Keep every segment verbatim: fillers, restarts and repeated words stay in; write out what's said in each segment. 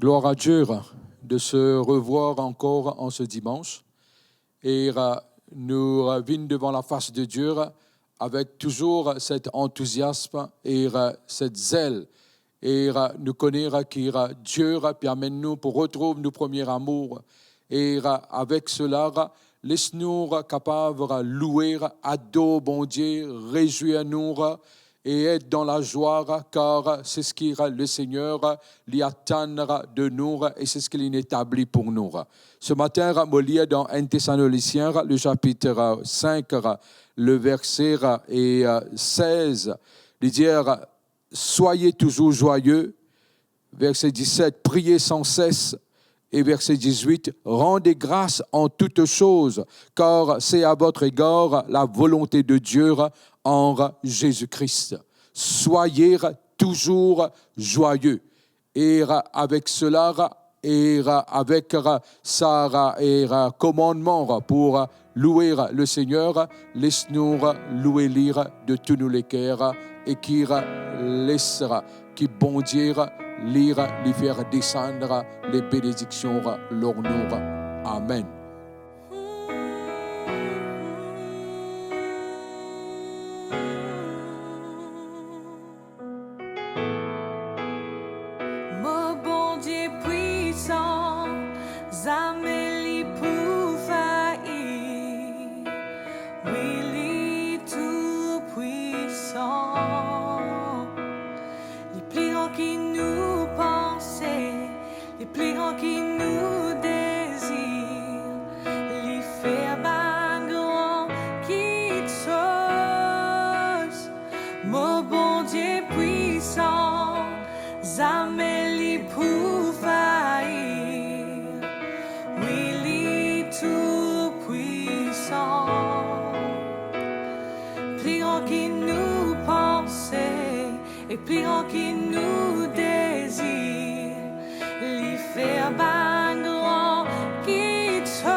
Gloire à Dieu de se revoir encore en ce dimanche. E, euh, nou, euh, vinn devan lafas de Dieu avek touzour set antouziasm e, euh, set zel. E, euh, nou kone, euh, ki, euh, Dieu, euh, pe amenn nou pou retrouv nou premie amour. E, euh, avek sela, euh, les nou, euh, kapav, euh, loue, euh, ador Bondie, rezwir nou, euh, et être dans la joie, car c'est ce que le Seigneur, euh, li atann de nou, euh, et c'est ce qu'il établit pour nous. Ce matin, euh, mo lir dan enn Tesalonisien, euh, le chapitre, euh, cinq, euh, le verset, euh, et, euh, seize. Li dir, euh, soyez toujours joyeux. Verset dix-sept, priez sans cesse. Et verset dix-huit, rendez grâce en toutes choses, car c'est à votre égard la volonté de Dieu en Jésus-Christ. Soyez toujours joyeux. E, euh, avek sela, e, euh, avek, euh, sa, euh, e, euh, komannman, euh, pou, euh, loue, euh, le Seigneur, les nou, euh, loue li, euh, de tou nou leker, euh, e ki, euh, les, euh, ki Bondie, euh, li, euh, li fer desann, euh, le benediksion, euh, lor nou, euh. Amen. Mo Bondie pwisan, zame li pou fail. Wi, li tou pwisan. Li pli gran ki nou panse, li pli gran ki nou dezir, li fer bann gran kiksoz. Mo Bondie pwisan, zame li pou fail. Wi, li tou pwisan. Pli gran ki nou panse, e pli gran ki nou dezir, li fer bann gran kiksoz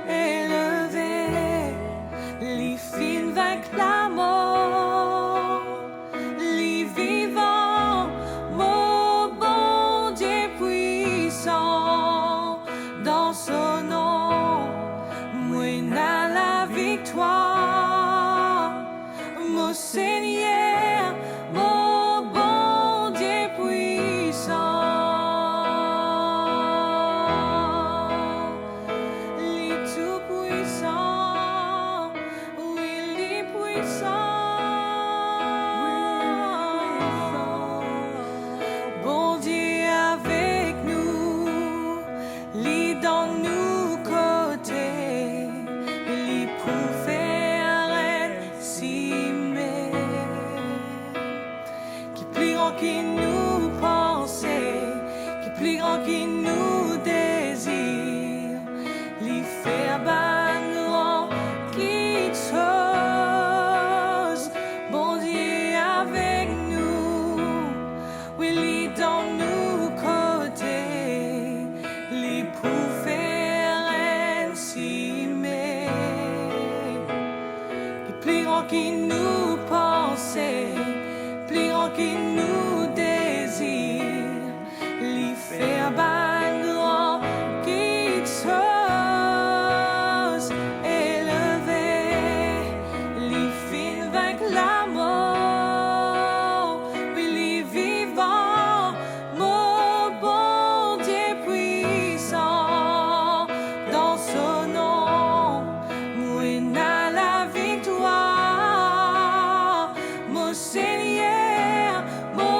eleve, li finn vink lamor, li vivan, mo Bondie pwisan, dan so nom, mo ena laviktwar. Mo Segner, mo Bondie pwisan, li tou pwisan, wi, li pwisan. Bondie avek nou, li dan nou kote, li pou fer enn sime. Ki pli gran ki nou panse, ki pli gran ki nou dezir, li fer bann gran kiksoz. Bondie avek nou, wi, li dan nou kote, li pou fer enn sime. Ki pli gran ki nou panse, pli gran ki nou dezir, li fer bann gran kiksoz eleve, li finn vink lamor, wi, li vivan, mo Bondie pwisan, dan so nom, mo ena laviktwar. Mo Segner, mo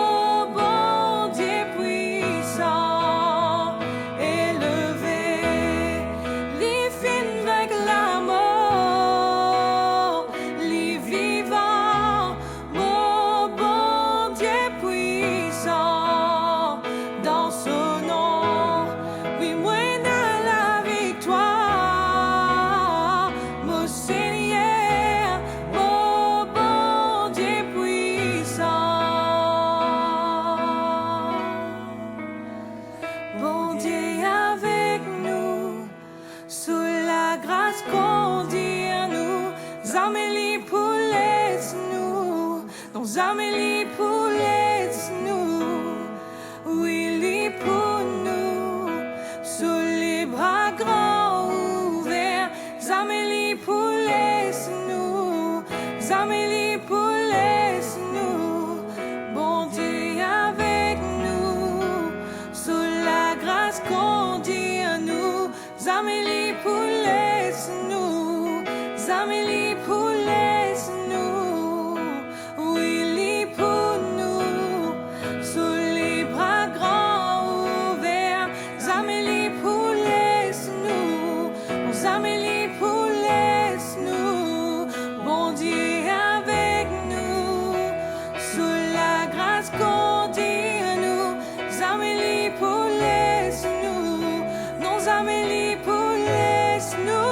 Bondie pwisan, eleve, li finn vink lamor, li vivan, mo Bondie pwisan, dan so nom, wi, mo ena laviktwar. Mo Segner, mo Bondie pwisan. Bondie avek nou, so lagras kondir nou, zame li pou les nou, non, zame li pou les nou. Pou les nou, zame li pou les nou. Bondie avek nou, so lagras kondi nou. Zame li pou les nou, zame li pou les nou. Wi, li pou nou, so lebra gran ouver. Zame li pou les nou, zame li pou les nou. Bondie avek nou, so lagras kondi nou. Zame li pou les nou, non, zame li pou les nou.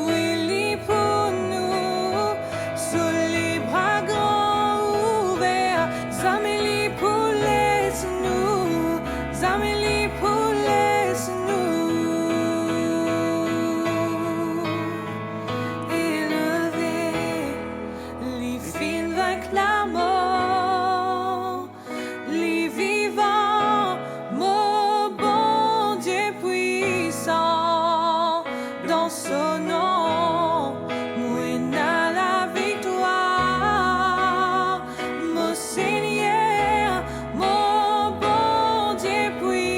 Wi, li pou nou, so lebra gran ouver. Zame li pou les nou, zame li pou les nou. Eleve, li finn vink lamor, li vivan, mo Bondie pwisan. Dan so nom, mo ena laviktwar, mo Segner, mo Bondie pwisan.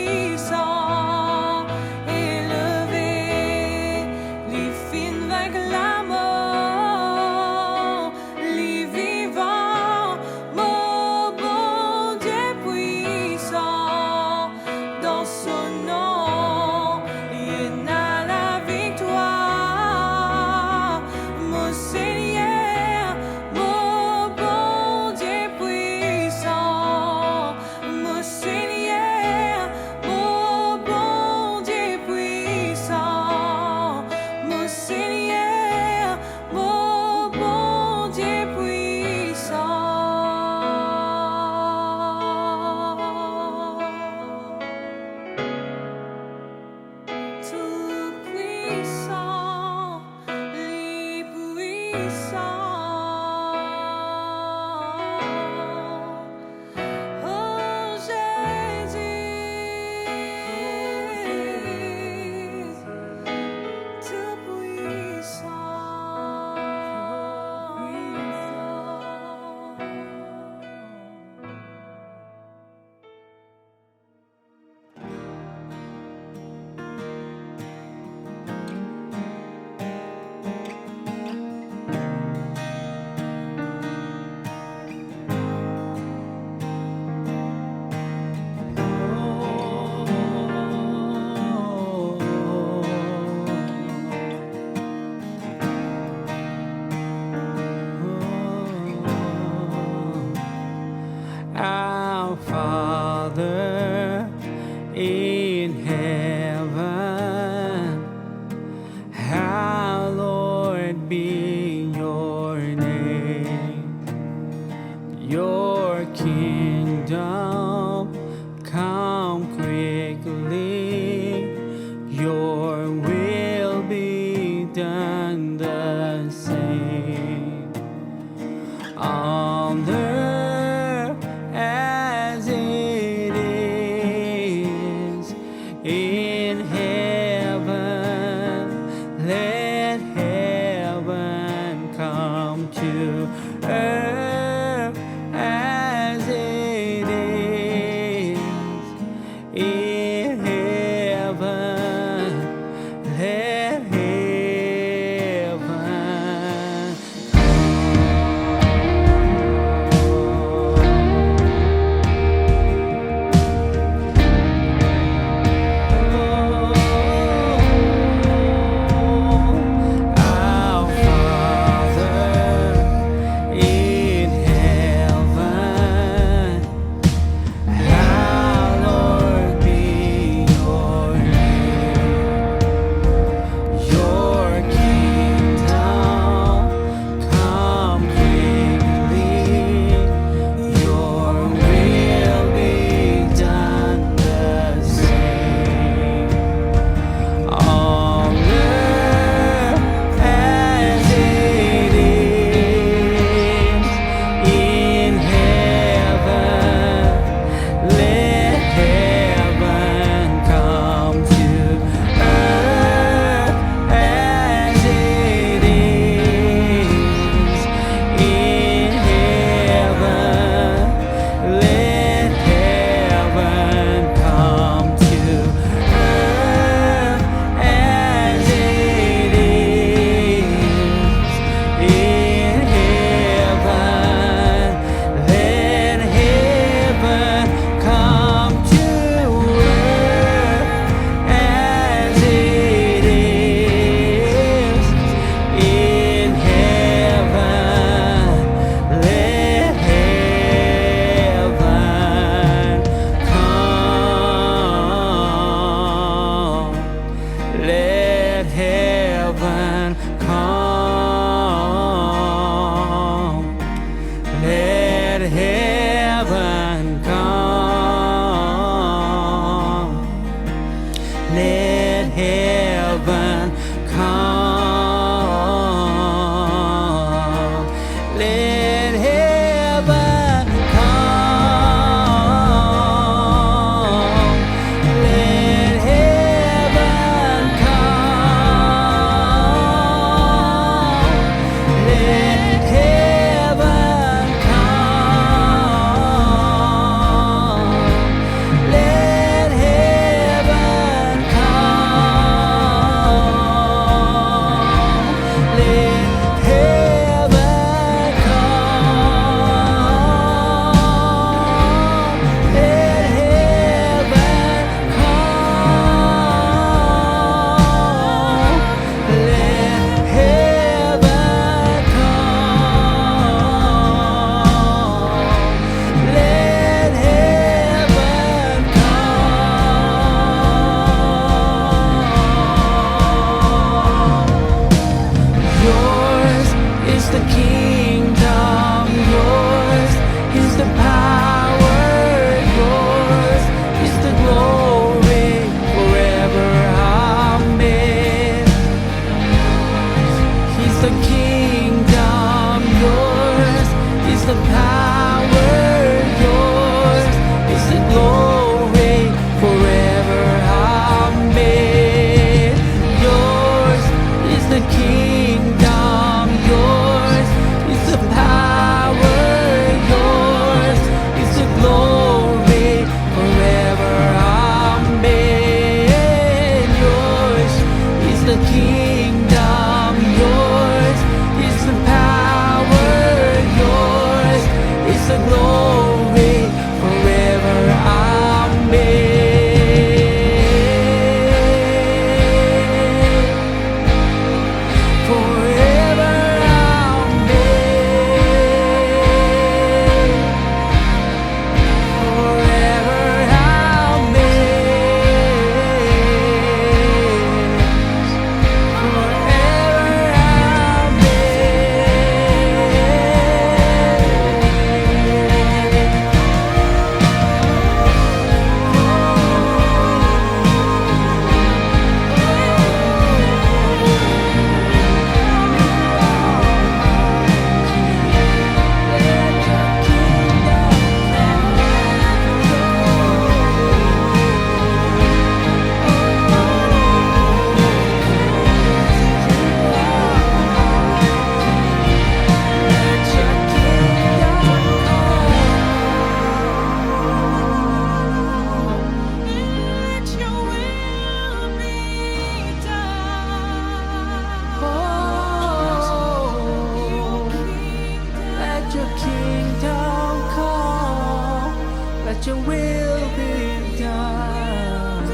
will be done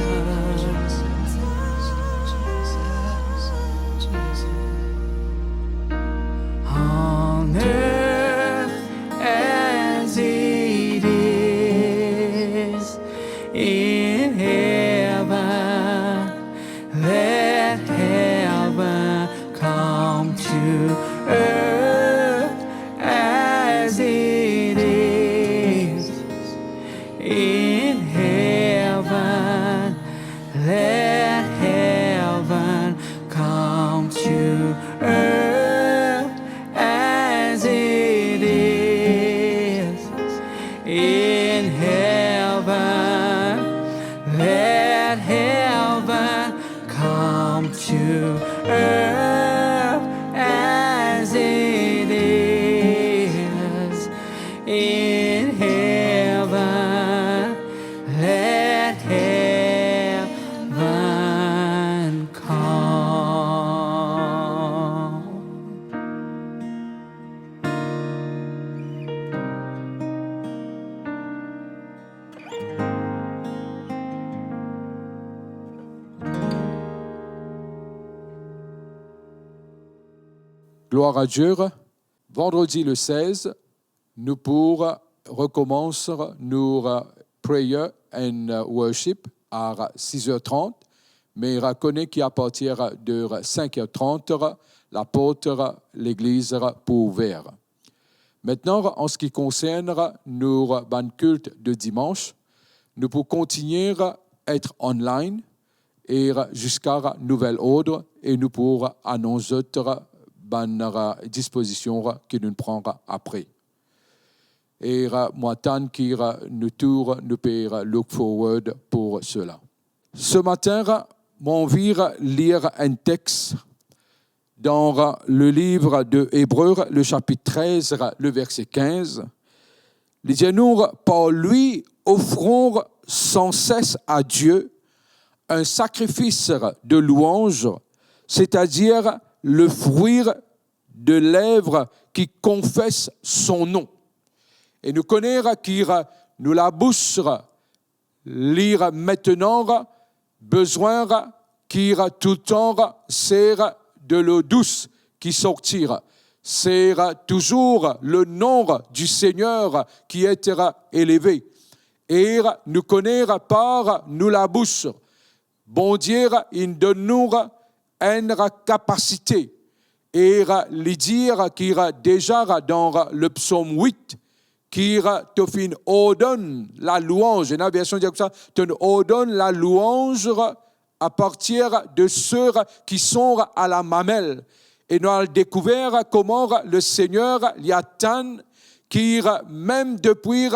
on earth as it is in heaven. Let heaven come to earth as it is in heaven. Let heaven come to earth as it is in heaven. Let heaven come to earth as it is in heaven. Let heaven come. Gloire à Dieu. Vandredi le seize, nou pou rekomans nou prayer and worship a six heures trente, me kone ki a partir de cinq heures trente, laport legliz pou ouver. Aster, an se ki konsern nou bann kilt de dimans, nou pou kontigne et online e ziska nouvel ord, e nou pou anons zot bann dispozision ki nou pran apre. E mo atann ki nou tou, nou pe look forward pou sela. Se matin, mo anvi lir enn text dan le livre de Hébreux, le chapitre treize, le verset quinze. Li dir nou, par lui, offrons sans cesse à Dieu un sacrifice de louange, c'est-à-dire le fruit de lèvres qui confessent son nom. E nou kone ki nou labous li aster bezwin ki toultan se delo dous ki sorti, se touzour le nom du Seigneur ki et eleve. E nou kone par nou labous, Bondie inn donn nou enn kapasite. E li dir ki deza dan le psom wit, ki to finn ordonn lalouanz. Ena version dir koumsa, to finn ordonn lalouanz apartir de seki son a la mamel. E nou al dekouver kouma le Segner li atann ki mem depi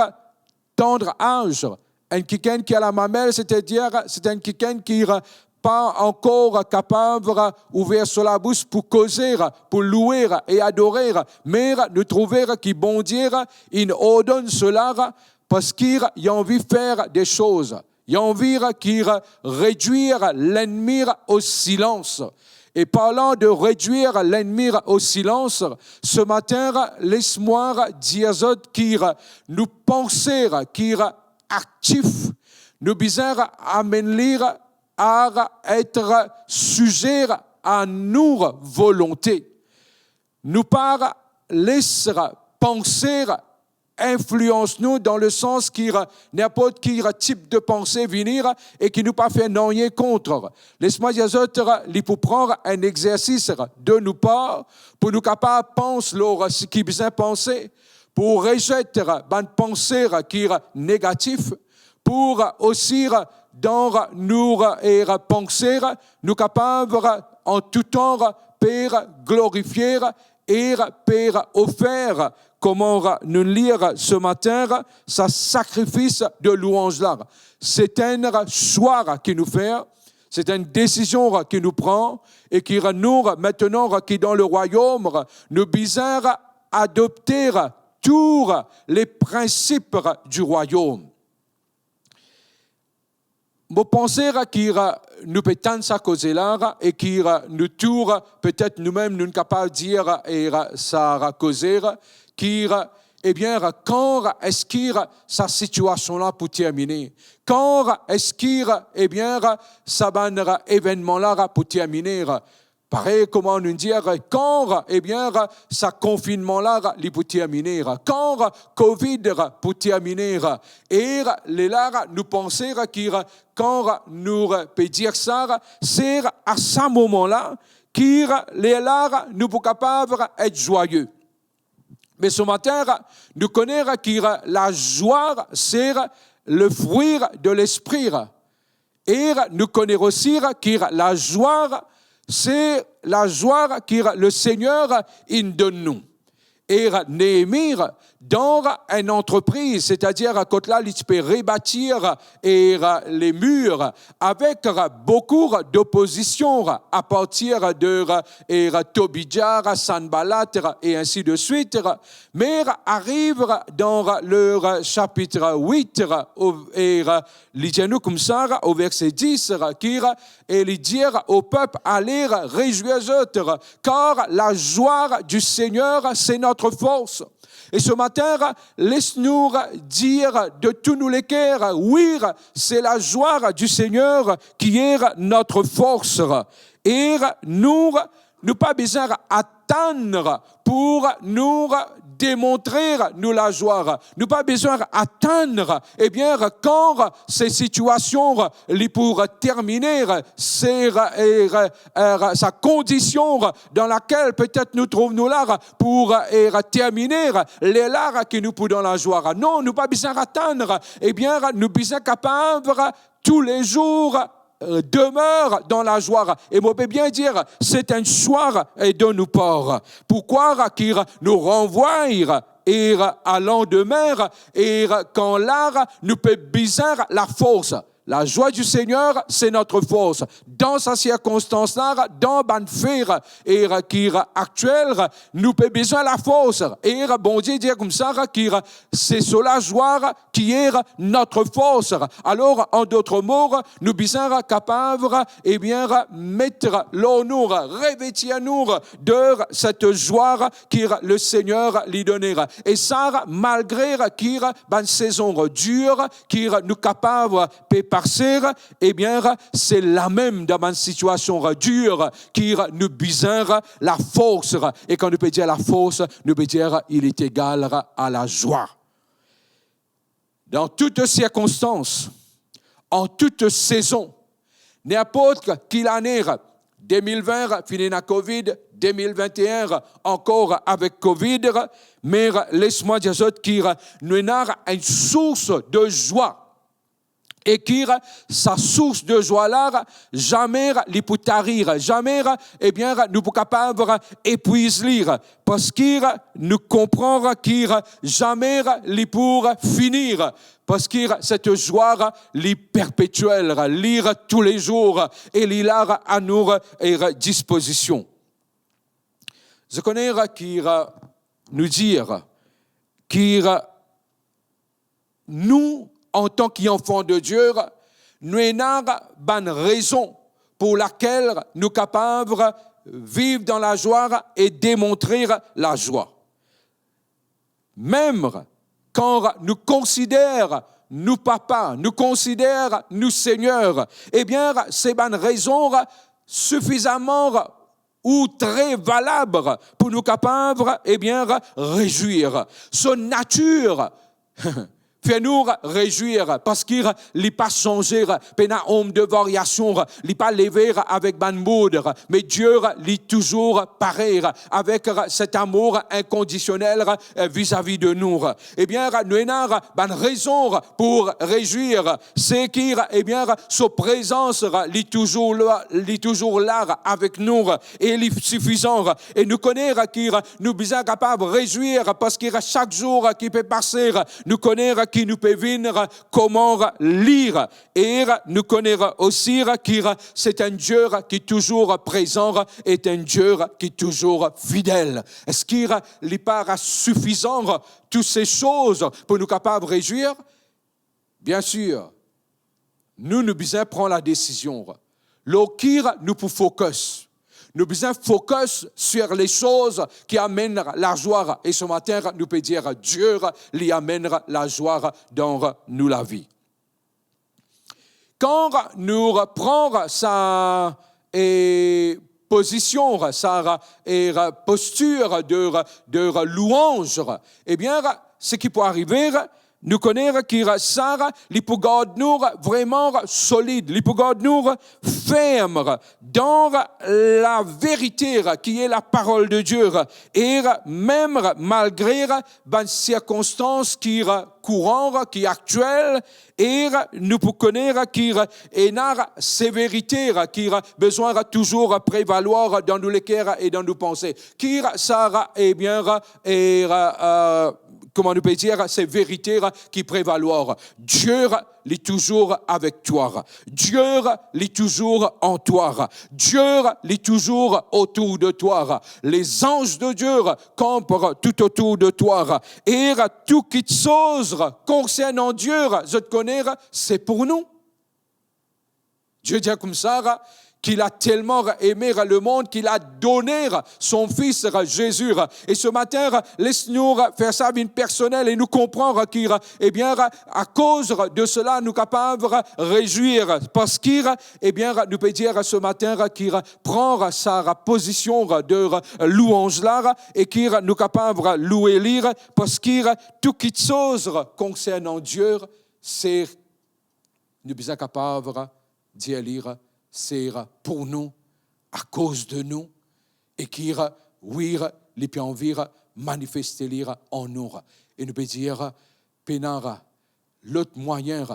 tann az, enn kikenn ki a la mamel, setadir, se enn kikenn ki pa ankor kapav ouver so labous pou koze, pou loue e adore, me nou trouve ki Bondie inn ordonn sela parski li anvi fer de soz. Li anvi ki redwir lennmi o silans. E parlan de redwir lennmi o silans, se matin, les mwa dir zot ki nou panse ki aktif, nou bizin amenn li a et size a nou volonte. Nou pa les panse inflians nou dan le sans ki ninport ki tip de panse vini e ki nou pa fer nanye kont. Les mwa dir zot, li pou pran enn exersis de nou par pou nou kapav pans lor seki bizin panse, pou rezet bann panse ki negatif, pou osi dan nou panse, nou kapav an tou tan pe glorifie e pe ofer, kouma nou lir se matin, sa sakrifis de louanz la. Se enn swa ki nou fer, se enn desizion ki nou pran, e ki nou, aster ki dan le rwayom, nou bizin adopte tou le prinsip du rwayom. Mo panse ki nou pe tann sa koze la, e ki nou tou, petet nou mem, nou kapav dir sa koze, ki Ebien, kan eski sa sitiasion la pou termine? Kan eski, ebien, sa bann evennman la pou termine? Parey kouma nou dir, kan, ebien, sa konfinnman la li pou termine? Kan covid pou termine? E lerla nou panse ki, kan nou pe dir sa, se a sa moman la ki lerla nou pou kapav et zwaye. Me se matin, nou kone ki lazwa se le fri de Lespri. E nou kone osi ki lazwa se lazwa ki Lesegner inn donn nou. E Neemi, dan enn antrepriz, setadir kot la li ti pe rebatir e lemir, avek boukou dopozision apartir de e Tobia, Sanbalat e ensi de swit. Me ariv dan le sapit wit, o, e li dir nou koumsa, o verse dis, ki, e li dir o pep, ale, rezwir zot, car la joie du Seigneur, c'est notre force. E se matin, les nou dir de tou nou leker, wi, se lazwa du Seigneur qui est notre force. E nou, nou pa bizin atann pou nou demontre nou lazwa. Nou pa bizin atann, ebien, kan se sitiasion li pou termine, se, e, e, sa kondision dan lakel petet nou trouv nou la pou, e, termine, lerla ki nou pou dan lazwa. Non, nou pa bizin atann. Ebien, nou bizin kapav toulezour, e, demeure dans la joie. E mo pe bien dir, se enn swa, e, de nou par. Poukwa ki nou ranvway, e, a landime, e, kan la nou pe bizin lafors. La joie du Seigneur, c'est notre force. Dan sa sirkonstans la, dan bann fer, e, ki aktiel, nou pe bizin lafors. E Bondie dir koumsa ki se so lazwa qui est notre force. Alors, en d'autres mots, nou bizin kapav, ebien, met lor nou, revetir nou de cette joie que le Seigneur li donne. E sa, malgre ki bann sezon dir, ki nou kapav pe pase, ebien, se lamem dan bann sitiasion dir ki nou bizin lafors. E kan nou pe dir lafors, nou pe dir il est égal à la joie. Dan tout sirkonstans, an tout sezon, ninport ki lane, de mil vin fini ena covid, de mil vin-e-enn ankor avek covid, me les mwa dir zot ki nou ena enn sours de zwa. E ki sa sours de zwa la, zame li pou tari, zame, ebien, nou pou kapav epwiz li, parski nou konpran ki zame li pou fini, parski set zwa li perpetiel, li toulezour, e li la a nou dispozision. Zot kone ki nou dir ki nou, antan ki anfan de Dieu, nou ena bann rezon pou lakel nou kapav viv dan lazwa e demontre lazwa. Mem kan nou konsider nou papa, nou konsider nou Segner, ebien, se bann rezon sifizaman ou tre valab pou nou kapav, ebien, rezwir. So natir fer nou rezwir, parski li pa sanze, pena onb de variasion, li pa leve avek bann mod, me Dieu, li touzour parey, avek set amour inkondisionel vizavi de nou. Ebien, nou ena bann rezon pou rezwir, se ki, ebien, so prezans, li touzour la, li touzour la avek nou, e li sifizan. E nou kone ki nou bizin kapav rezwir, parski sak zour ki pe pase, nou kone ki nou pe vinn kouma li. E nou kone osi ki se enn Die ki touzour prezan, e enn Die ki touzour fidel. Eski li pa sifizan, tou se soz, pou nou kapav rezwir? Bien sir, nou, nou bizin pran ladesizion lor ki nou pou focus. Nou bizin focus sur les choses qui amènent la joie. E ce matin, nou pe dir, Dieu li amenn lazwa dan nou lavi. Kan nou pran sa, e, pozision, sa, e, postir de, de louanz, ebien, seki pou arive, nou kone ki sa, li pou gard nou vreman solid, li pou gard nou ferm dan laverite ki e laparol de Die, e mem malgre bann sirkonstans ki kouran, ki aktiel, e nou pou kone ki ena severite ki bizin touzour prevalwar dan nou leker e dan nou panse. Ki sa, ebien, e, e, kouma nou pe dir, severite ki prevalwar. Die li touzour avek twa. Die li touzour an twa. Die li touzour otour de twa. Les anges de Dieu campent tout autour de toi. E tou kitsoz konsernan Die, zot kone, se pou nou. Die dir koumsa, qu'il a tellement aimé le monde, qu'il a donné son Fils Jésus. E ce matin, les nou fer sa vinn personel e nou konpran ki, ebien, akoz de sela, nou kapav rezwir. Parski, ebien, nou pe dir ce matin ki pran sa pozision de louanz la e ki nou kapav loue li, parski tou kitsoz konsernan Die, se nou bizin kapav dir li, se pou nou, akoz de nou, e ki, wi, li pe anvi manifeste li an nou. E nou pe dir, pena lot mwayin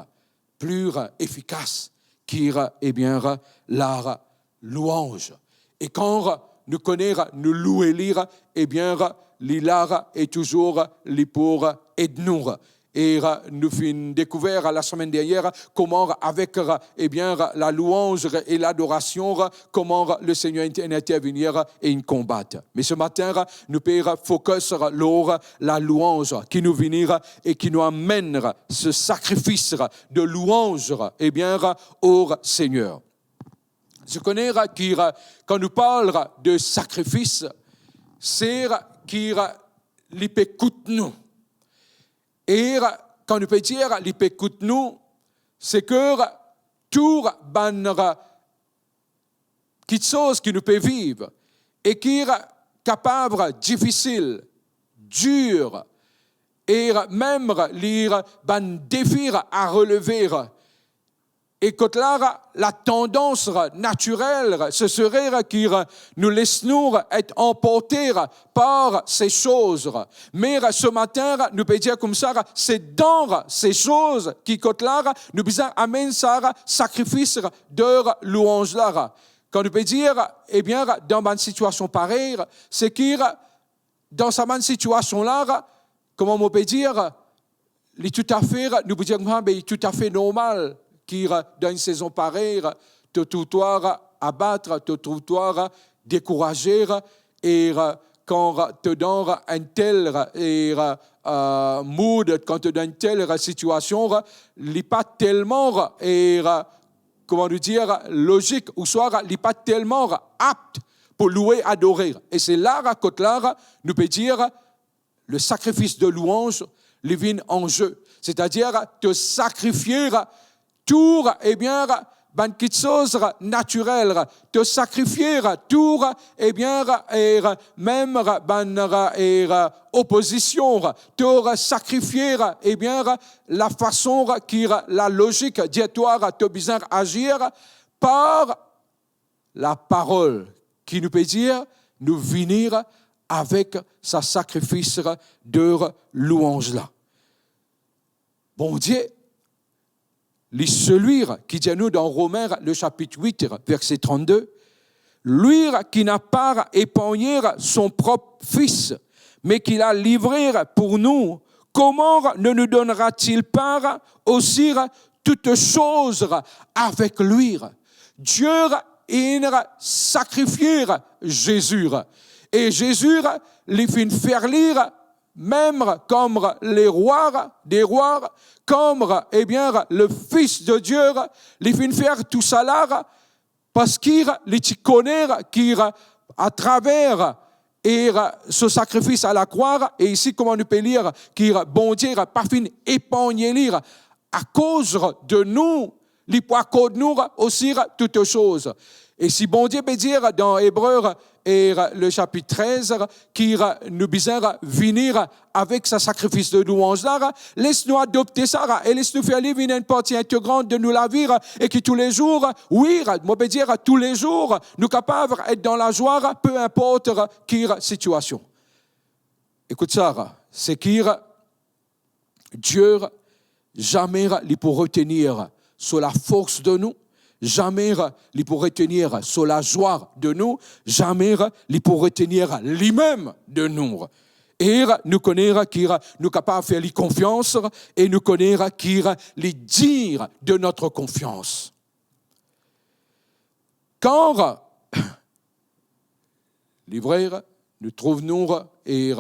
pli efikas ki, ebien, lalouanz. E kan nou kone, nou loue li, ebien, li la e touzour li pou ed nou. E nou finn dekouver lasemenn dernier kouma avek, ebien, lalouanz e ladorasion, kouma Lesegner inn intervenir e inn konbat. Me ce matin, nou pe focus lor lalouanz ki nou vini e ki nou amenn se sakrifis de louanz, ebien, au Seigneur. Zot kone ki, kan nou parl de sakrifis, se ki li pe kout nou. E kan nou pe dir li pe kout nou, se ki tou bann kitsoz ki nou pe viv e ki kapav difisil, dir, e mem li bann defi a releve, e kot la, latandans natirel, se sere ki nou les nou et anporte par se soz. Me ce matin, nou pe dir koumsa, se dan se soz ki kot la, nou bizin amenn sa sakrifis de louanz la. Kan nou pe dir, ebien, dan bann sitiasion parey, se ki dan sa bann sitiasion la, kouma mo pe dir, li toutafe, nou pou dir koumsa, be, li toutafe normal ki dan enn sezon parey, to trouv twa abat, to trouv twa dekouraze, e kan to dan enn tel, e, mood, kan to dan enn tel sitiasion, li pa telman, e, kouma nou dir, lozik, ouswa li pa telman apt pou loue, adore. E se la kot la, nou pe dir, le sacrifice de louange, li vinn an ze. Setadir, to sakrifie tou, ebien, bann kitsoz natirel, to sakrifie tou, ebien, e mem bann, e, opozision, to sakrifie, ebien, lafason ki lalozik dir twa to bizin azir par laparol ki nou pe dir, nou vini avek sa sakrifis de louanz la. Bondie, li selwi ki dir nou dan Romin, le sapit wit, verse trannde, lui qui n'a pas épargné son propre Fils, mais qui l'a livré pour nous, comment ne nous donnera-t-il pas aussi toutes choses avec lui? Die inn sakrifie Zezi, e Zezi, li finn fer li mem kom le Rwa de rwa, kom, ebien, le Fils de Dieu, li finn fer tousala Parski li ti kone ki atraver e so sakrifis a lakrwa, e isi kouma nou pe lir ki Bondie pa finn epargne li, akoz de nou, li pou akord nou osi tou soz. E si Bondie pe dir dan Ebre e le sapit trez ki nou bizin vini avek sa sakrifis de louanz la, les nou adopte sa e les nou fer li vinn enn parti integran de nou lavi, e ki toulezour, wi, mo pe dir toulezour, nou kapav et dan lazwa, pe inport ki sitiasion. Ekout sa, se ki Die, zame li pou retenir so lafors de nou, zame li pou retenir so lazwa de nou, zame li pou retenir limem de nou. E nou kone ki nou kapav fer li konfians, e nou kone ki li digne de notre confiance. Kan li vre, nou trouv nou e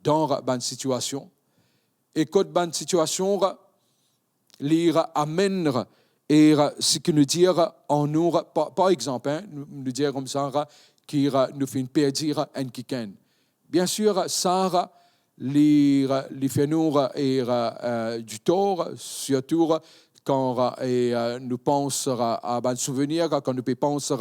dan bann sitiasion, e kot bann sitiasion li amenn e seki nou dir an nou, par, par exanp, en, nou, nou dir koumsa ki nou finn perdi enn kikenn. Biensir, sa li, li fer nou e, e, ditor, sirtou kan e, nou pans a bann souvenir, kan nou pe pans,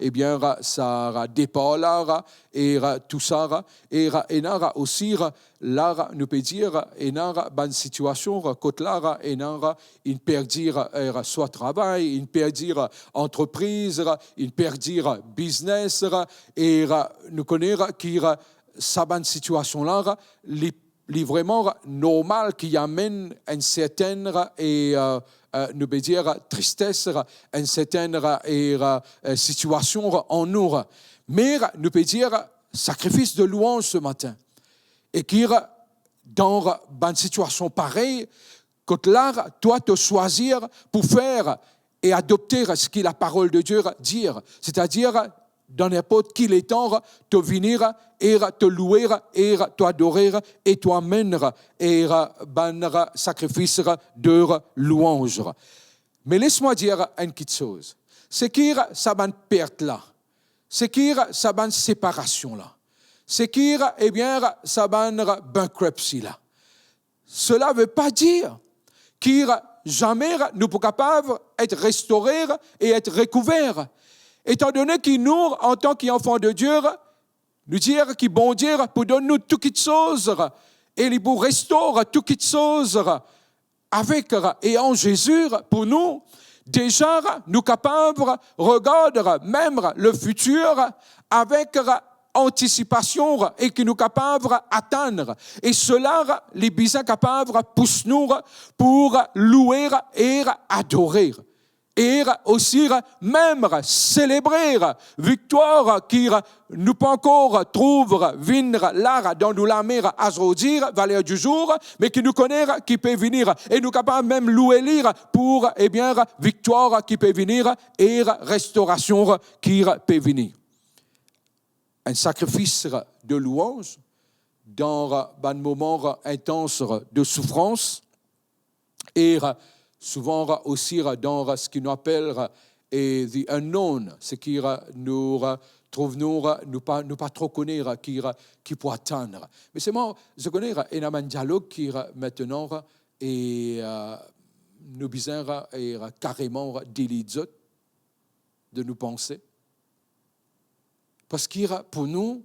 ebien, sa depar la e tousa, e ena osi la, nou pe dir, ena bann sitiasion kot la ena inn perdi e, swa travay, inn perdi antrepriz, inn perdi biznes, e nou kone ki sa bann sitiasion la, li, li vreman normal ki amenn enn sertenn e, e, nou pe dir tristes, enn sertenn e, e, sitiasion an nou. Me nou pe dir sakrifis de louanz se matin. E ki dan bann sitiasion parey, kot la, twa, to swazir pou fer e adopte seki laparol de Die dir, setadir dan ninport ki letan, to vini e to loue e to adore e to amenn e bann sakrifis de louanz. Me les mwa dir enn kiksoz. Seki sa bann pert la, seki sa bann separasion la, seki, ebien, sa bann bankruptcy la, sela ve pa dir ki zame nou pou kapav et restore e et rekouver. Etandone ki nou, antan ki anfan de Die, nou dir ki Bondie pou donn nou tou kiksoz e li pou restore tou kiksoz avek e an Zezi pou nou, deza nou kapav regard mem le fitir avek antisipasion e ki nou kapav atann. E sela li bizin kapav pous nou pou loue e adore. E osi mem selebre viktwar ki nou pa ankor trouv vinn la dan nou lame azordi, valer di zour, me ki nou kone ki pe vini. E nou kapav mem loue li pou, ebien, viktwar ki pe vini e restorasion ki pe vini. Enn sakrifis de louanz dan bann moman intans de soufrans, e souvan osi dan seki nou apel e the unknown, seki nou trouv nou, nou pa, nou pa tro kone ki, ki pou atann. Me selman, zot kone, ena bann dialog ki, aster, e, nou bizin e, kareman delete zot de nou panse. Parski pou nou,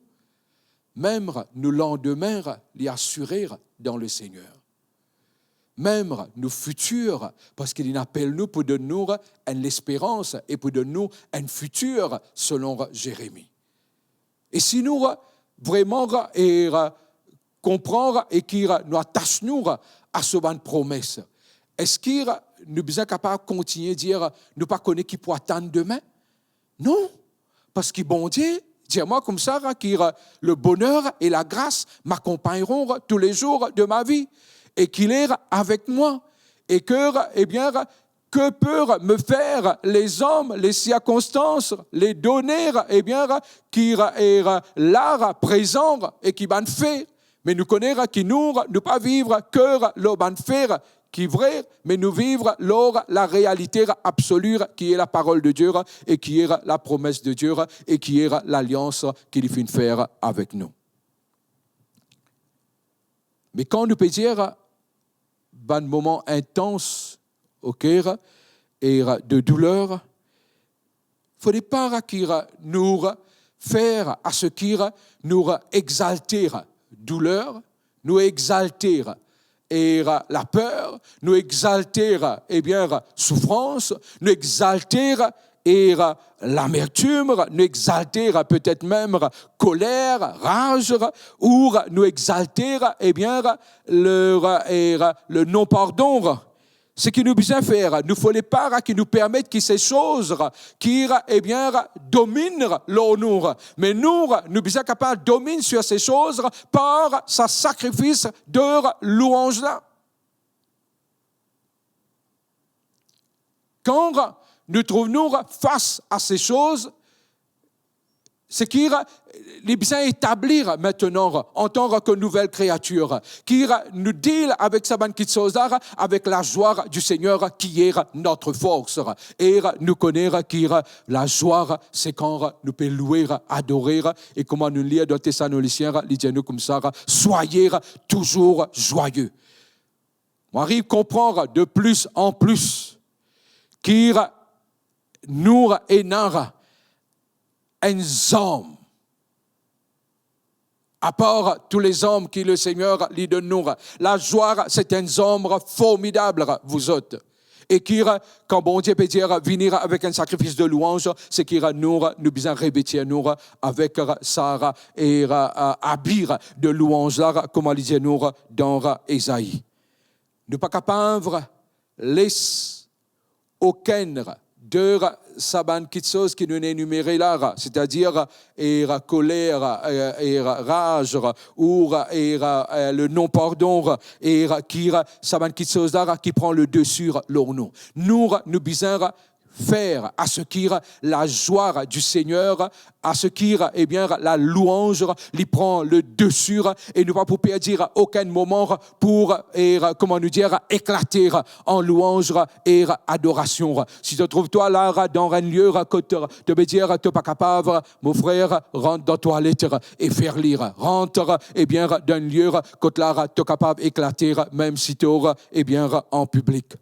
mem nou landime, li asire dan Lesegner. Mem nou fitir, parski li apel nou pou donn nou enn lesperans e pou donn nou enn fitir, selon Zeremi. E si nou vreman e, konpran e ki nou atas nou a so bann promes, eski nou bizin kapav kontigne dir nou pa kone ki pou atann demin? Non, parski Bondie dir mwa koumsa ki le bonheur et la grâce m'accompagneront tous les jours de ma vie, e ki li avek mwa, e ke, ebien, que peuvent me faire les hommes, les circonstances, les données, ebien, ki e la, prezan, e ki bann fe. Me nou kone ki nou, nou pa viv ke lor bann fe ki vre, me nou viv lor la realite absoli ki e la parol de Die e ki e la promes de Die e ki e lalians ki li finn fer avek nou. Me kan nou pe dir bann moman intans, oke, e de douler, fode pa ki nou fer a se ki nou exalte douler, nou exalte e laper, nou exalte, ebien, soufrans, nou exalte e lamertim, nou exalte petet mem koler, raz, ou nou exalte, ebien, le, e le non-pardon. Seki nou bizin fer, nou fode pa ki nou permet ki se soz ki, ebien, dominn lor nou. Me nou, nou bizin kapav dominn sir se soz par sa sakrifis de louanz la. Kan nou trouv nou fas a se soz, seki li bizin etabli aster antan ki nouvel kreatir, ki nou deal avek sa bann kiksoz la avek lazwa di Segner ki e nou fors. E nou kone ki lazwa se kan nou pe loue, adore, e kouma nou lir dan Tesalonisien, li dir nou koumsa, soyez toujours joyeux. Mo ariv konpran de plis an plis ki nou ena enn zarm. Apar tou le zarm ki le Segner li donn nou, lazwa se enn zarm formidab, vous autres. E ki, kan Bondie pe dir, vini avek enn sakrifis de louanz, seki nou, nou bizin revetir nou avek sa, e, abi de louanz la, kouma li dir nou dan Ezai. Nou pa kapav les okenn de sa bann kiksoz ki nou ena enimere la, setadir, e koler, e, e raz, ou, e, e le non-pardon, e ki sa bann kiksoz la ki pran le desi lor nou. Nou, nou bizin fer a se ki lazwa di Segner, a se ki, ebien, lalouanz li pran le desi, e nou pa pou perdi okenn moman pou, e, kouma nou dir, eklate an louanz e adorasion. Si to trouv twa la dan enn lie kot to pe dir to pa kapav, mo frer, rant dan twalet e fer li. Rant, ebien, dan enn lie kot la to kapav eklate, mem si to, ebien, an piblik.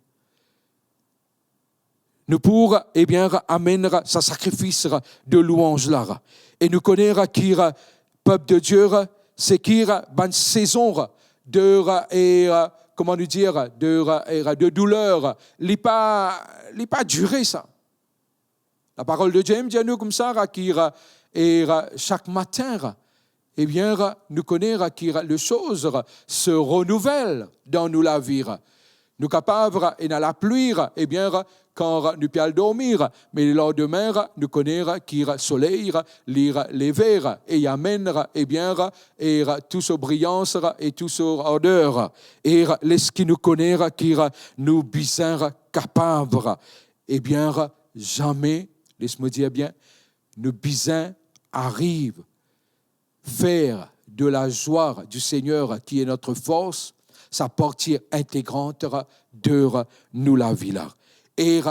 Nou pou, ebien, amenn sa sakrifis de louanz la. E nou kone ki pep de Die, seki bann sezon de, e, kouma nou dir, de, e, de douler, li pa, li pa dire sa. Laparol de Die dir nou koumsa ki, e, sak matin, ebien, nou kone ki le soz se renouvel dan nou lavi. Nou kapav ena lapli, ebien, kan nou pe al dormi, me lelandime, nou kone ki soley li leve e li amenn, ebien, e tou so briyans e tou so arder. E leski nou kone ki nou bizin kapav, ebien, zame, les mo dir bien, nou bizin ariv fer de lazwa di Segner ki e nou fors, sa parti integrant de nou lavi la. E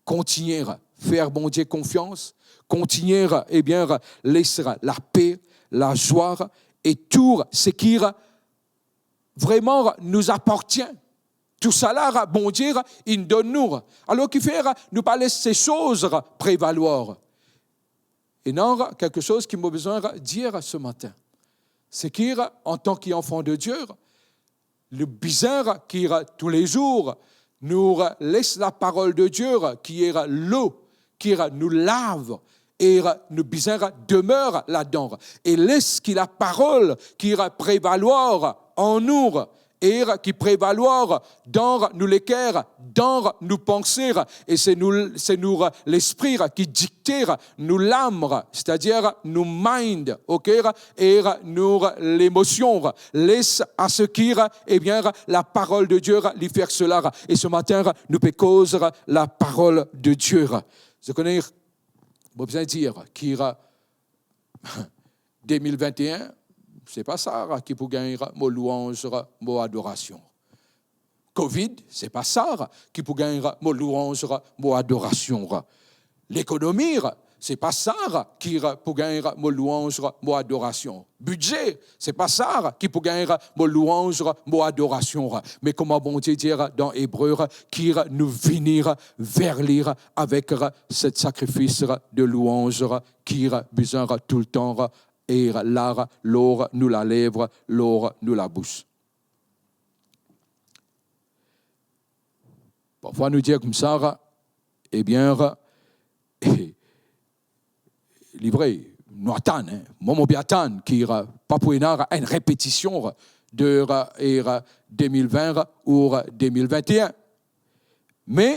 kontigne fer Bondie konfians, kontigne, ebien, les lape, lazwa e tou seki vreman nou apartien. Tousala Bondie inn donn nou. Alor kifer nou pa les se soz prevalwar? Ena kiksoz ki mo bizin dir se matin. Seki, antan ki anfan de Die, nou bizin ki toulezour nou les laparol de Die ki e lo, ki nou lav, e nou bizin demer ladan. E les ki laparol ki prevalwar an nou, e ki prevalwar dan nou leker, dan nou panse, e se nou, se nou lespri ki dikte nou lam, setadir nou mind, oke, e nou lemosion. Les a seki, ebien, laparol de Die li fer sela. E se matin, nou pe koz laparol de Die. Zot kone, mo bizin dir ki de mil vinte-enn, se pa sa ki pou gagn mo louanz, mo adorasion. Covid, se pa sa ki pou gagn mo louanz, mo adorasion. Lekonomi, se pa sa ki pou gagn mo louanz, mo adorasion. Bidze, se pa sa ki pou gagn mo louanz, mo adorasion. Me kouma Bondie dir dan Ebre, ki nou vini ver li avek set sakrifis de louanz ki bizin toultan e la lor nou lalev, lor nou labous. Parfwa nou dir koumsa, ebien, li vre, nou atann, hein. Mwa, mo pe atann ki pa pou ena enn repetision de, e, de mil vin ou de mil vin e enn. Me,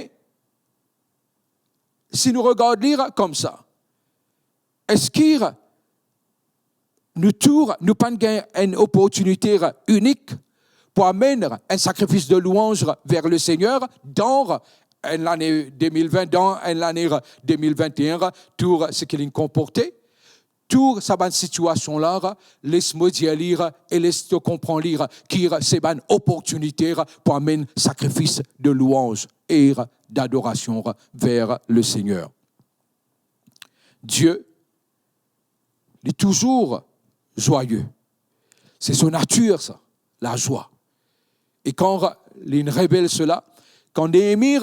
si nou regard li koumsa, eski nou tou, nou pa'nn gagn enn oportinite inik pou amenn enn sakrifis de louanz ver Lesegner dan enn lane de mil vin, dan enn lane de mil vin e enn, tou seki linn konporte, tou sa bann sitiasion la, les mo dir li e les to konpran li ki se bann oportinite pou amenn sakrifis de louanz e d'adorasion ver Lesegner. Dieu, li touzour zwaye. Se so natir sa, lazwa. E kan linn revel sela, kan Nehemi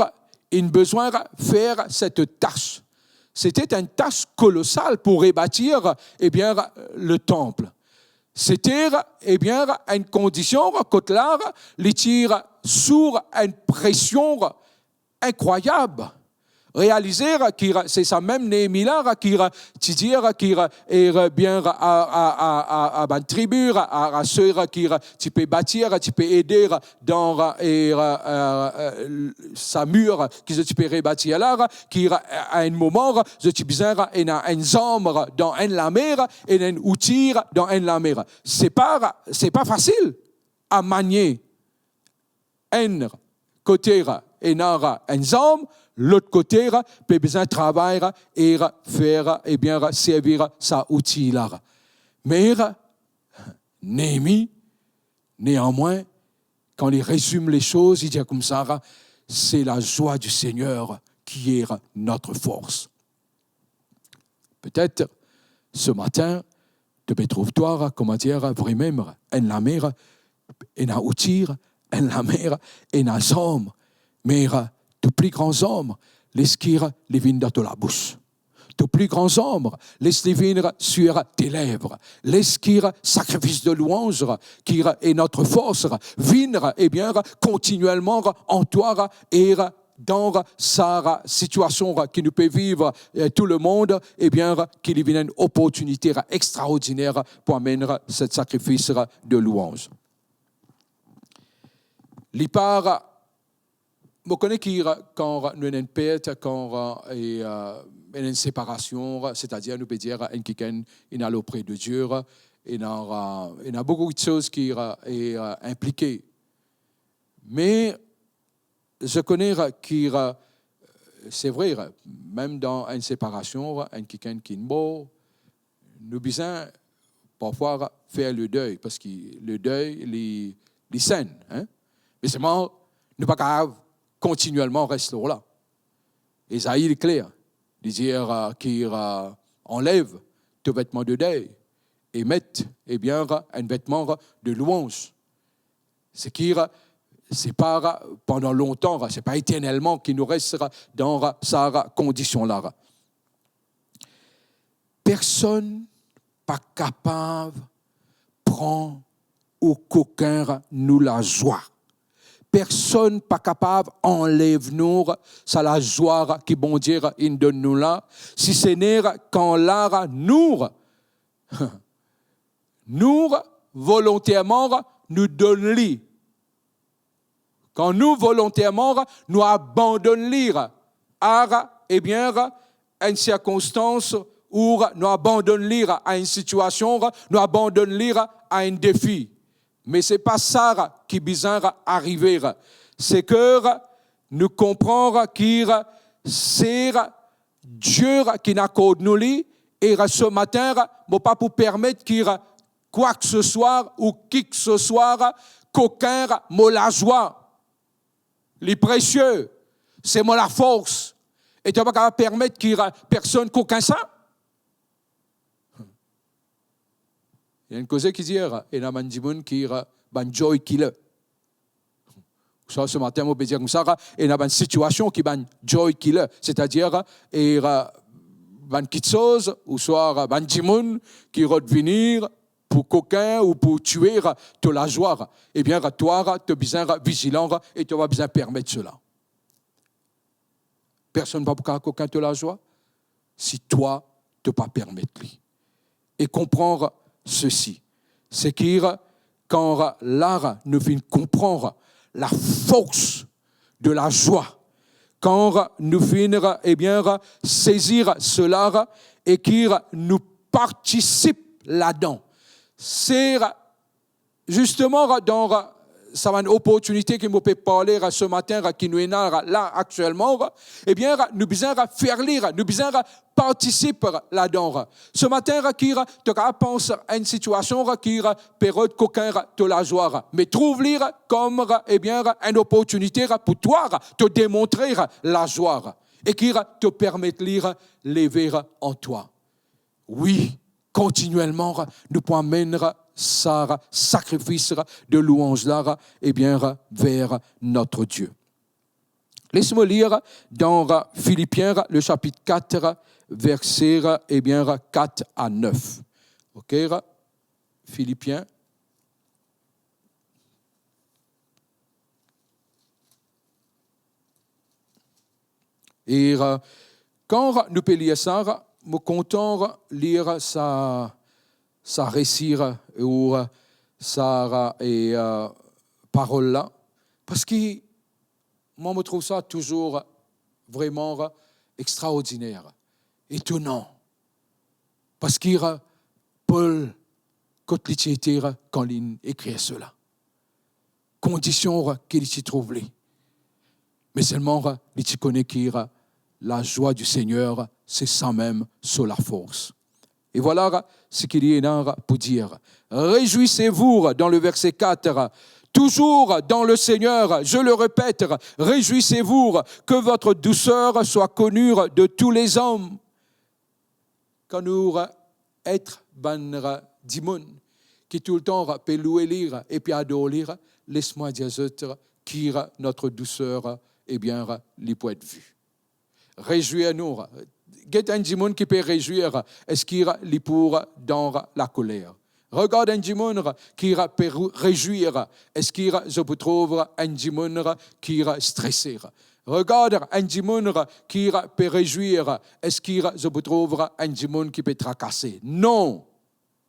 inn bizin fer set tas, sete enn tas kolosal pou rebatir, ebien, le tanp. Sete, ebien, enn kondision kot la li ti sou enn presion inkrwayab. Realize ki se sa mem Nehemi la ki ti dir ki, ebien, a, a, a, a, a bann tribi, a, a, a seki ti pe batir, ti pe ede dan, e, e, e, sa mir ki zot ti pe rebatir la, ki a enn moman zot ti bizin ena enn zam dan enn lame, ena enn outi dan enn lame. Se pa, se pa fasil a manie. Enn kote ena enn zam, lot kote pe bizin travay e fer, ebien, servi sa outi la. Me Nehemi, neanmwin, kan li rezim lesoz, li dir koumsa, c'est la joie du Seigneur qui est notre force. Petet, se matin, to pe trouv twa, koumadir, vremem, enn lame ena outi, enn lame ena zam, me to pli gran zam, les ki li vinn dan to labous. To pli gran zam, les li vinn sur tes lèvres. Les ki sakrifis de louanz, qui est notre force, vinn, ebien, kontinielman an twa e dan sa sitiasion ki nou pe viv, e tou lemond, ebien, ki li vinn enn oportinite extraordiner pou amenn set sakrifis de louanz. Li pa, mo kone ki kan nou ena enn pert, kan, e, ena enn separasion, setadir nou pe dir enn kikenn inn al opre de Die, ena, ena boukou de soz ki, e, inplike. Me, Zot kone ki, se vre, mem dan enn separasion, enn kikenn ki mor, nou bizin parfwa fer le deuil, parski le deuil, li, li senn, hein? Me selman, nou pa kapav kontinielman res lor la. Ezai, li kler, li dir, ki, anlev to vetman de deuil e met, ebien, enn vetman de louanz. Seki, se pa pandan lontan, se pa eternelman ki nou res dan sa kondision la. Personn pa kapav pran ou kokin nou lazwa. Personn pa kapav anlev nou sa lazwa ki Bondie inn donn nou la, si se ne kan la nou nou volonterman nou donn li. Kan nou volonterman nou abandonn li a, ebien, enn sirkonstans, ou nou abandonn li a enn sitiasion, nou abandonn li a enn defi. Me se pa sa ki bizin arive. Se ki nou konpran ki se Die ki'nn akord nou li, e se matin, mo pa pou permet ki kwakeseswa ou kikeseswa kokin mo lazwa. li presie, se mo lafors, e to pa kapav permet ki personn kokin sa. Ena enn koze ki dir, ena bann dimoun ki bann joy killer. Ouswa se matin, mo pe dir koumsa, ena bann sitiasion ki bann joy killer, setadir, e, bann kiksoz, ouswa bann dimoun ki rod vini pou kokin ou pou twe to lazwa. Ebien, twa, to bizin vizilan e to pa bizin permet sela. Personn pa pou kapav kokin to lazwa si twa to pa permet li. E konpran sesi, se ki kan la nou finn konpran lafors de lazwa, kan nou finn, ebien, sezi sela e ki nou partisip ladan, se zisteman dan sa bann oportinite ki mo pe parle se matin, ki nou ena la aktielman, ebien, nou bizin fer li, nou bizin partisip ladan. Se matin ki to kapav pans enn sitiasion ki pe rod kokin to lazwa, me trouv li kom, ebien, enn oportinite pou twa to demontre lazwa e ki to permet li leve an twa. Wi, kontinielman, nou pou amenn sa sakrifis de louanz la, ebien, ver notre Dieu. Les mo lir dan Filipien, le sapit kat, verse, ebien, kat a nef. Ok, Filipien. E, kan nou pe lir sa, mo kontan lir sa, sa resi ou sa, e, parol la, parski mwa, mo trouv sa touzour vreman extraordiner, etonan. Parski Pol, kot li ti ete kan li ekrir sela? Kondision ki li ti trouv li. Me selman li ti kone ki lazwa di Segner, se samem so lafors. E vwala seki li ena pou dir. Réjouissez-vous, dans le verset quatre, toujours dans le Seigneur, je le répète, réjouissez-vous, que votre douceur soit connue de tous les hommes. Kan nou et bann dimoun ki toultan pe loue li epi ador li, les mwa dir zot ki notre douceur, ebien, li pou et vi. Rezwir nou. Get enn dimoun ki pe rezwir, eski li pou dan lakoler? Regard enn dimoun ki pe rou-, rezwir, eski zot pou trouv enn dimoun ki strese? Regard enn dimoun ki pe rezwir, eski zot pou trouv enn dimoun ki pe trakase? Non!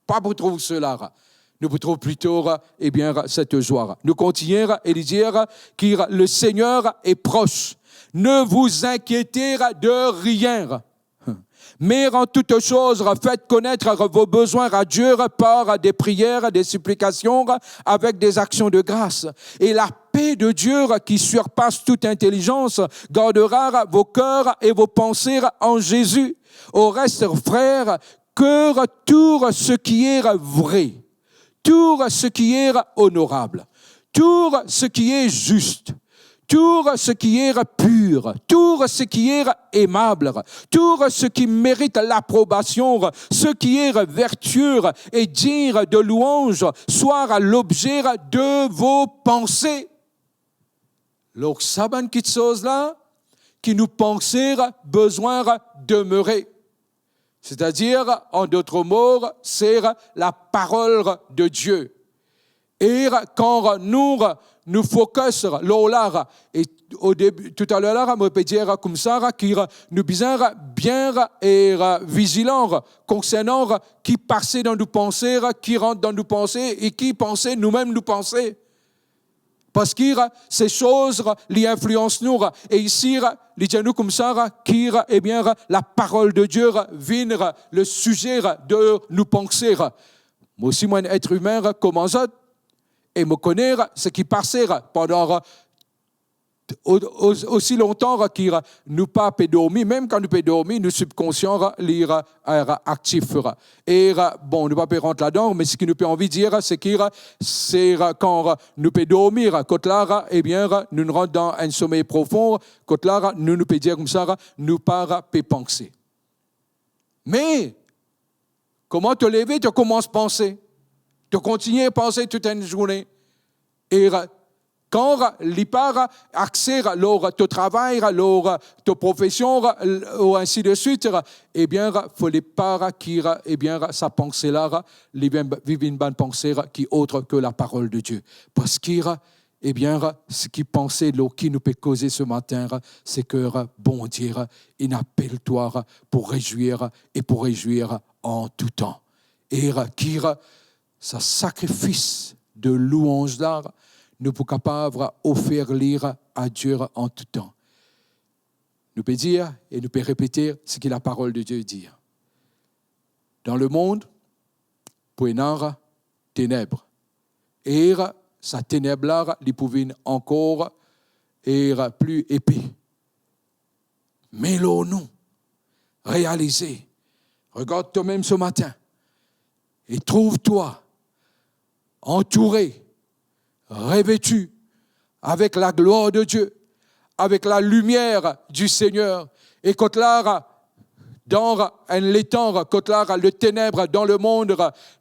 Pa pou trouv sela. Nou pou trouv plito, ebien, cette joie. Nou kontinie e li dir ki le Seigneur est proche. Ne vous inquiétez de rien, mais en toutes choses, faites connaître vos besoins à Dieu par des prières, des supplications, avec des actions de grâce. Et la paix de Dieu qui surpasse toute intelligence gardera vos cœurs et vos pensées en Jésus. Au reste, frères, que tout ce qui est vrai, tout ce qui est honorable, tout ce qui est juste, tout ce qui est pur, tout ce qui est aimable, tout ce qui mérite l'approbation, ce qui est vertueux et digne de louange, soit l'objet de vos pensées. Lor sa bann kiksoz la ki nou panse bizin demere. Setadir, an dot mo, se laparol de Die. E kan nou, nou fokis lor la, e o debi, toutaler la, mo pe dir koumsa, ki nou bizin bien e vizilan konsernan ki pase dan nou panse, ki rant dan nou panse e ki panse noumem nou panse. Parski se soz li inflians nou, e isi li dir nou koumsa ki, ebien, laparol de Die vinn le size de nou panse. Mo osi, mo enn et imin kouma zot, e mo kone seki pase pandan o-, o-, osi lontan ki nou pa pe dormi, mem kan nou pe dormi, nou sibkonsian li aktif. E bon, nou pa pe rant ladan, me seki nou pe anvi dir, seki se kan nou pe dormi, kot la, ebien, nou rant dan enn somey profon, kot la, nou, nou pe dir koumsa, nou pa pe panse. Me kouma to leve, to koumans panse. To kontigne panse tout enn zourne. E kan li pa axe lor to travay, lor to profesion, ou ainsi de suite, ebien, fode pa ki, ebien, sa panse la, li vinn, li vinn bann panse ki autre que la parole de Dieu. Parski, ebien, seki panse lor ki nou pe koze se matin, se ki Bondie, inn apel twa pou rezwir e pou rezwir an tou tan. E ki sa sakrifis de louanz la, nou pou kapav ofer li a Die an tou tan. Nou pe dir e nou pe repete seki la parole de Dieu dir. Dan lemond pou ena teneb. E sa teneb la, li pou vinn ankor e pli epe. Me lor nou realize, regard twa-mem se matin e trouv twa antoure, reveti avek la gloire de Dieu, avek la lumière du Seigneur. E kot la, dan enn letan kot la, le teneb dan lemond,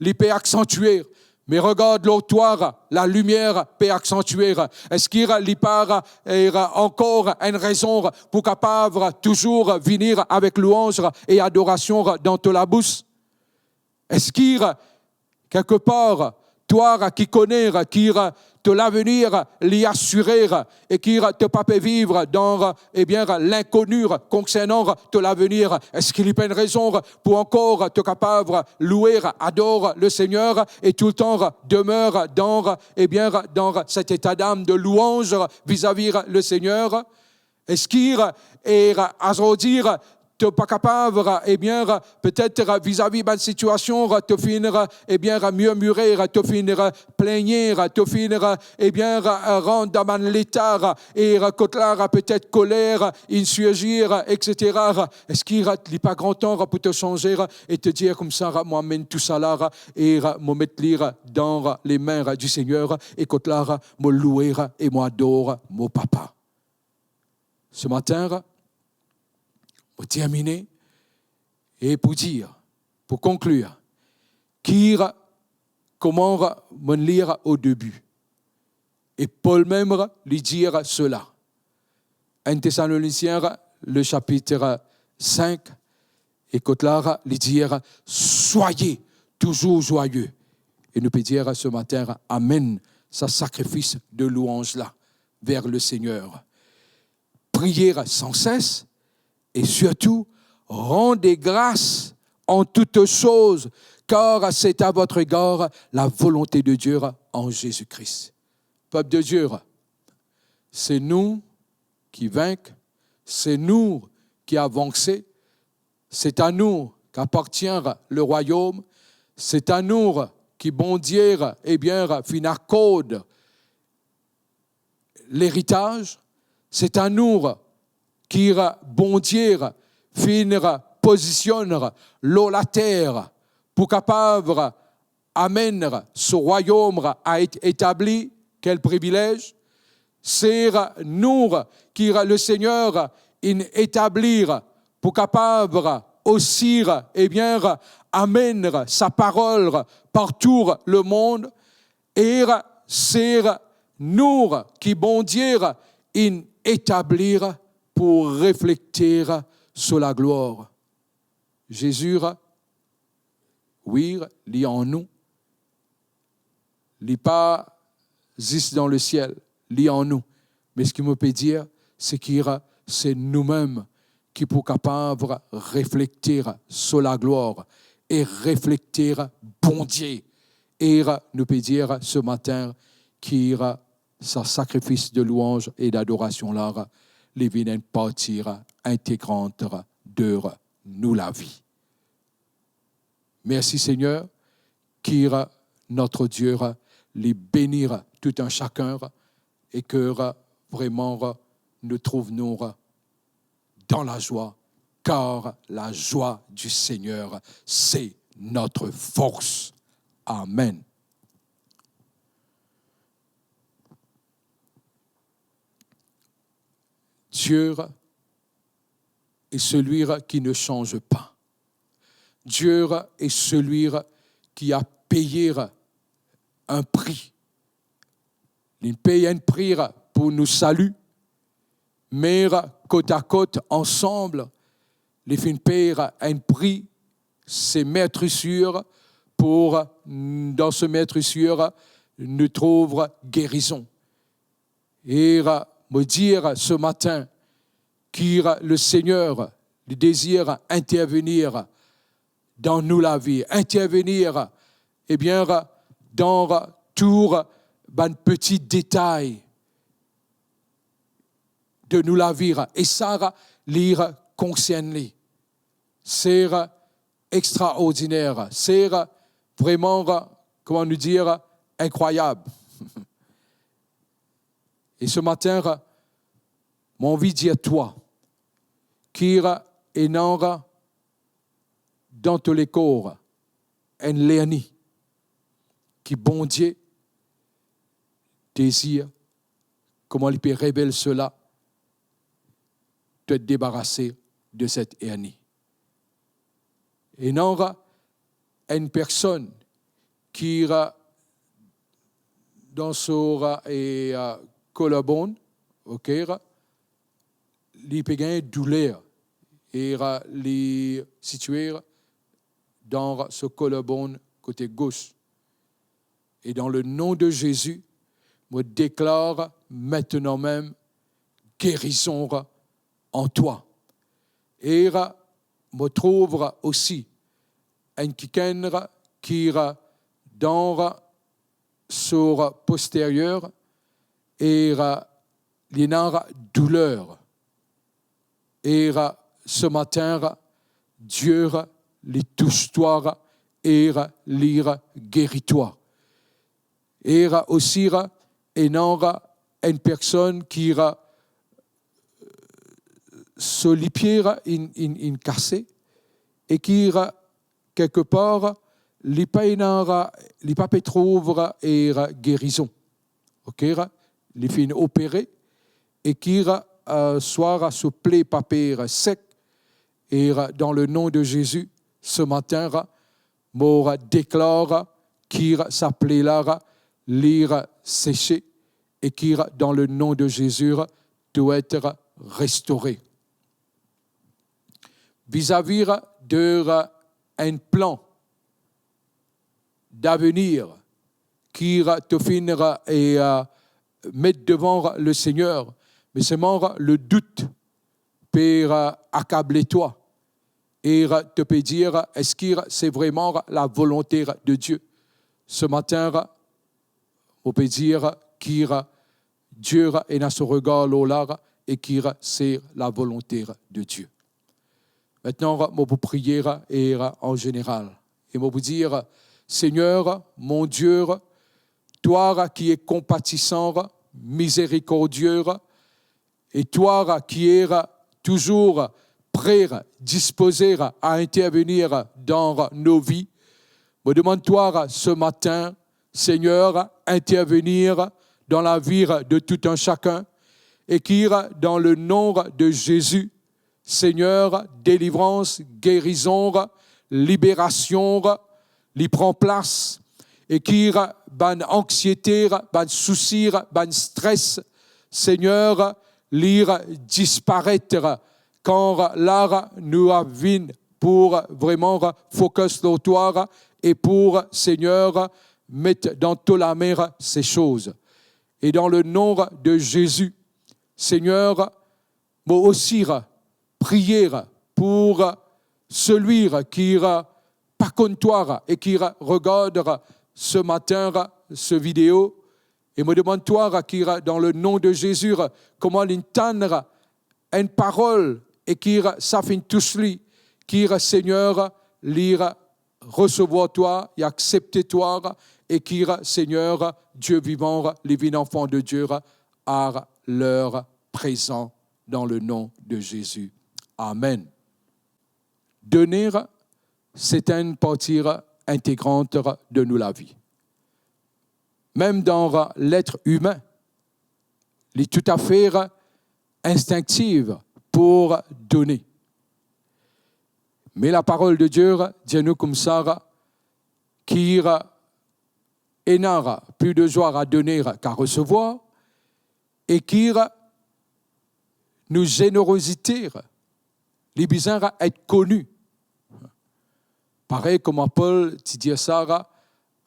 li pe aksantie. Me regard lor twa, la lumière pe aksantie. Eski li pa, eh, ankor enn rezon pou kapav touzour vini avek louanz e adorasion dan to labous? Eski, kelkepar, twa ki kone ki to lavenir li asire e ki to pa pe viv dan, ebien, linkoni konsernan to lavenir, eski li pa enn rezon pou ankor to kapav loue, adore le Seigneur e toultan demeure dan, ebien, dan set eta d'am de louanz vizavi le Seigneur? Eski, e, azordi, to pa kapav, ebien, petet vizavi bann sitiasion, to finn, ebien, mirmire, to finn pligne, to finn, ebien, rant dan bann leta, e kot la, petet koler, insirzir, etsetera. Eski li pa gran tan pou to sanze e to dir koumsa, mo amenn tousala e mo met li dan lame di Segner e kot la, mo loue e mo ador mo Papa? Se matin, mo termine e pou dir, pou konklir, ki, kouma monn lir o debi, e Pol mem li dir sela, enn Tesalonisien, le sapit sink, e kot la, li dir, soyez toujours joyeux. E nou pe dir se matin, amenn sa sakrifis de louanz la vers le Seigneur. Priez sans cesse et surtout rendez grâce en toutes choses, car c'est à votre égard la volonté de Dieu en Jésus-Christ. Pep de Die, se nou ki vink, se nou ki avanse, se a nou ki apartien le rwayom, se a nou ki Bondie, ebien, finn akord leritaz, se a nou ki Bondie finn pozisionn lor later pou kapav amenn so rwayom a et etabli. Kel privilez! Se nou ki le Segner inn etabli pou kapav osi, ebien, amenn sa parol partou le mond, e se nou ki Bondie inn etabli pou reflekte so laglwar. Zezi, wi, li an nou. Li pa zis dan lesiel, li an nou. Me seki mo pe dir, se ki se noumem ki pou kapav reflekte so laglwar e reflekte Bondie. E nou pe dir se matin ki sa sakrifis de louanz e dadorasion la, li vinn enn parti integrant de nou lavi. Mersi Segner, ki notre Dieu li beni tout un chacun e ki vreman nous trouvons dans la joie, car la joie du Seigneur, c'est notre force. Amen. Dieu est celui qui ne change pas. Dieu est celui qui a payé un prix. Li pey enn pri pou nou sali, me kot a kot ansam, li finn pey enn pri, se mersir pou, dan se mersir, nou trouv gerizon. E mo dir se matin ki le Seigneur, li dezir intervenir dan nou lavi, intervenir, ebien, dan tou bann peti detay de nou lavi, e sa li konsern li. Se extraordiner, se vreman, kouma nou dir, inkrwayab. E se matin, mo anvi dir twa ki ena dan to lekor enn lerni ki Bondie dezir, kouma li pe revel sela, to et debarase de set erni. Ena enn personn ki dan so, e, collarbone, ok, li pe gagn douler, e li sitie dan so collarbone kote gos. E dan le nom de Jésus, mo deklar aster mem gerizon an twa. E mo trouv osi enn kikenn ki dan so posterior, e li ena douler. E se matin, Dieu li tous twa e li geri twa. E osi, ena enn personn ki so lipie inn, inn, inn kase, e ki, kelkepar, li pa ena, li pa pe trouv, e, gerizon. Ok, li finn opere, e ki, e, swa so pie pa pe sek, e, dan le nom de Jésus, se matin, mo deklar ki sa pie la, li sese, e ki, dan le nom de Jésus, to et restore. Vizavi de enn plan davenir ki to finn, e, met devan le Seigneur, me selman le dout pe akable twa, e to pe dir, eski se vreman lavolonte de Dieu? Se matin, mo pe dir ki Dieu ena so regar lor la, e ki se lavolonte de Dieu. Aster, mo pou priye, e, an zeneral. E mo pou dir, Seigneur, mon Dieu, twa ki es konpatisan, mizerikordie, e twa ki es touzour pre, dispoze a intervenir dan nos vies, mo demann twa se matin, Seigneur, intervenir dan lavi de tout un chacun, e ki, dan le nom de Jésus, Seigneur, delivrans, gerizon, liberasion, li pran plas, e ki bann anxiete, bann sousi, bann stres, Seigneur, li disparet, kan la nou vinn pou vreman focus lor twa, e pou, Seigneur, met dan to lame se soz. E dan le nom de Jésus, Seigneur, mo osi priye pou selwi ki pa konn twa e ki regard se matin se video, e mo demann twa ki, dan le nom de Jésus, kouma li tann enn parol e ki sa finn tous li, ki, Seigneur, li resevwar twa, li aksepte twa, e ki, Seigneur, Dieu vivant, li vinn anfan de Dieu a ler prezan dan le nom de Zezi. Amen. Done, se enn parti integrant de nou lavi. Mem dan letre imin, li toutafe instinktif pou done. Me laparol de Die dir nou koumsa ki ena pli de zwa a done k'a resevwar, e ki nou zenerozite, li bizin et koni. Parey kouma Pol ti dir sa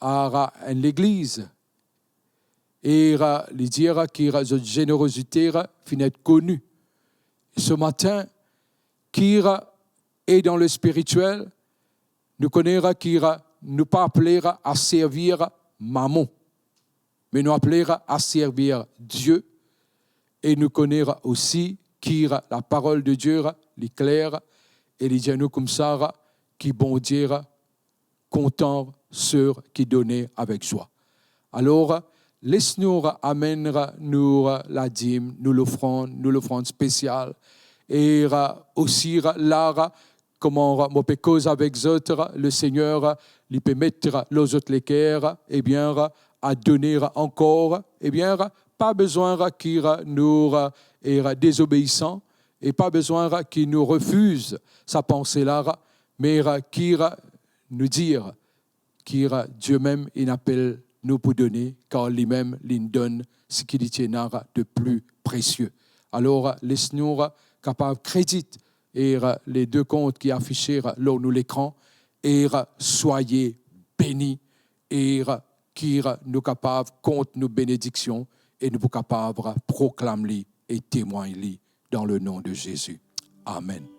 a enn legliz, e li dir ki zot zenerozite finn et koni. E se matin, ki e dan lespiritiel, nou kone ki nou pa apele a servi mamon, me nou apele a servi Die, e nou kone osi ki laparol de Die, li kler, e li dir nou koumsa ki Bondie kontan seki done avek zwa. Alor, les nou amenn nou ladim, nou lofrann, nou lofrann spesial, e osi la, kouma mo pe koz avek zot, Lesegner, li pe met lor zot leker, ebien, a done ankor, ebien, pa bizin ki nou, e, dezobeisan, e pa bizin ki nou refiz sa panse la, me ki nou dir ki Die mem inn apel nou pou done, kar limem linn donn seki li ti ena de pli presie. Alor, les nou kapav kredit e le de kont ki afise lor nou lekran, e soyez bénis, e ki nou kapav kont nou benediksion, e nou pou kapav proklam li e temwagn li dan le nom de Jésus. Amen.